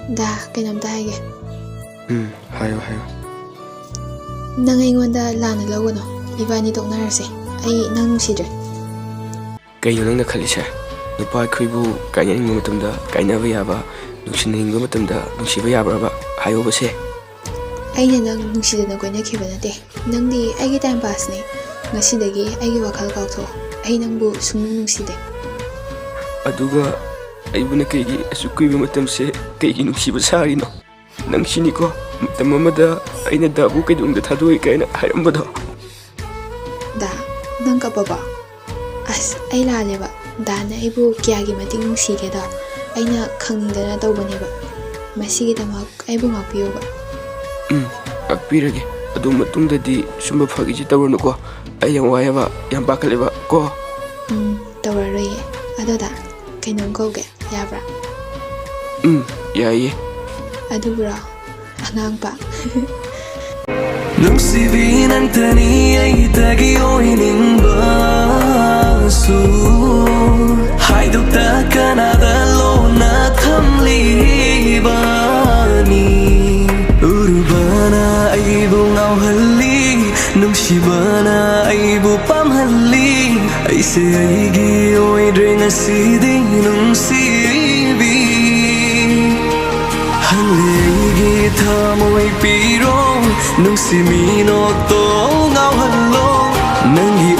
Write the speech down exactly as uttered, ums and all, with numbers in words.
ꯗꯥ, ꯀꯩꯅꯣꯝꯇ ꯍꯥꯏꯒꯦ꯫ ꯎꯝ, ꯍꯥꯏꯌꯣ, ꯍꯥꯏꯌꯣ꯫ ꯅꯪ ꯑꯩꯉꯣꯟꯗ ꯂꯥꯟꯅ ꯂꯧꯒꯅꯨ꯫ ꯏꯕꯥꯅꯤ ꯇꯣꯛꯅꯔꯁꯦ꯫ ꯑꯩ ꯅꯪ ꯅꯨꯡꯁꯤꯗ꯭ꯔꯦ꯫ ꯀꯩꯅꯣ ꯅꯪꯅ ꯈꯜꯂꯤꯁꯦ? ꯅꯨꯄꯥ ꯑꯩꯈꯣꯏꯕꯨ ꯀꯥꯏꯅꯅꯤꯡꯕ ꯃꯇꯝꯗ ꯀꯥꯏꯅꯕ ꯌꯥꯕ, ꯅꯨꯡꯁꯤꯅꯅꯤꯡꯕ ꯃꯇꯝꯗ ꯅꯨꯡꯁꯤꯕ ꯌꯥꯕ꯭ꯔꯕ? ꯍꯥꯏꯌꯣꯕꯁꯦ꯫ ꯑꯩꯅ ꯅꯪ ꯅꯨꯡꯁꯤꯗꯅ ꯀꯣꯏꯅꯈꯤꯕ ꯅꯠꯇꯦ꯫ ꯅꯪꯗꯤ ꯑꯩꯒꯤ time passꯅꯤ꯫ ꯉꯁꯤꯗꯒꯤ ꯑꯩꯒꯤ ꯋꯥꯈꯜ ꯀꯥꯎꯊꯣꯛꯑꯣ꯫ ꯑꯩ ꯅꯪꯕꯨ ꯁꯨꯡꯅꯨꯡ ꯅꯨꯡꯁꯤꯗꯦ꯫ ꯑꯗꯨꯒ ꯑꯩꯕꯨꯅ ꯀꯩꯒꯤ ꯑꯁꯨꯛ ꯀꯨꯏꯕ ꯃꯇꯝꯁꯦ ꯀꯩꯒꯤ ꯅꯨꯡꯁꯤꯕ ꯁꯥꯔꯤꯅꯣ? ꯅꯪ ꯁꯤꯅꯤꯀꯣ, ꯃꯇꯝ ꯑꯃꯗ ꯑꯩꯅ ꯗꯥꯕꯨ ꯀꯩꯗꯧꯅꯨꯡꯗ ꯊꯥꯗꯣꯛꯏ ꯀꯥꯏꯅ ꯍꯥꯏꯔꯝꯕꯗꯣ꯫ ꯗꯥ, ꯅꯪ ꯀꯞꯄꯕꯣ? ꯑꯁ, ꯑꯩ ꯂꯥꯜꯂꯦꯕ꯫ ꯗꯥꯅ ꯑꯩꯕꯨ ꯀꯌꯥꯒꯤ ꯃꯇꯤꯛ ꯅꯨꯡꯁꯤꯒꯦꯗꯣ ꯑꯩꯅ ꯈꯪꯅꯤꯡꯗꯅ ꯇꯧꯕꯅꯦꯕ꯫ ꯃꯁꯤꯒꯤꯗꯃꯛ ꯑꯩꯕꯨ ꯉꯥꯛꯄꯤꯌꯣꯕ꯫ ꯎꯝ, ꯉꯥꯛꯄꯤꯔꯒꯦ꯫ ꯑꯗꯨ ꯃꯇꯨꯡꯗꯗꯤ ꯁꯨꯝꯕ ꯐꯥꯒꯤꯁꯤ ꯇꯧꯔꯨꯅꯨꯀꯣ꯫ ꯑꯩ ꯌꯥꯝ ꯋꯥꯏꯑꯦꯕ, ꯌꯥꯝ ꯄꯥꯈꯠꯂꯦꯕ ꯀꯣ꯫ ꯎꯝ, ꯇꯧꯔꯔꯣꯏꯌꯦ꯫ ꯑꯗꯣ ꯗꯥ, ꯀꯩꯅꯣꯝ ꯀꯧꯒꯦ, ꯌꯥꯕ꯭ꯔꯥ? ꯎꯝ, ꯌꯥꯏꯌꯦ꯫ ꯑꯗꯨꯕꯨꯔꯣ, ꯑꯉꯥꯡꯕ? ꯅꯨꯡꯁꯤꯕꯤ, ꯅꯪꯇꯅꯤ ꯑꯩꯇꯒꯤ ꯑꯣꯏꯅꯤꯡꯕꯁꯨ꯫ ꯍꯥꯏꯗꯣꯛꯇ ꯀꯅꯥꯗ ꯂꯣꯟꯅ ꯊꯝꯂꯤꯕꯅꯤ꯫ ꯎꯔꯨꯕꯅ ꯑꯩꯕꯨ ꯉꯥꯎꯍꯜꯂꯤ, ꯅꯨꯡꯁꯤꯕꯅ ꯑꯩꯕꯨ ꯄꯥꯝꯍꯜꯂꯤ꯫ ꯑꯩꯁꯦ ꯑꯩꯒꯤ ꯑꯣꯏꯗ꯭ꯔꯦ ꯉꯁꯤꯗꯤ ꯅꯨꯡꯁꯤꯕꯤ꯫ ꯍꯜꯂꯦ ꯑꯩꯒꯤ ꯊꯃꯣꯏ ꯄꯤꯔꯣ, ꯅꯨꯡꯁꯤ ꯃꯤꯅꯣꯛꯇꯣ ꯉꯥꯎꯍꯜꯂꯣ꯫ ꯅꯪꯒꯤ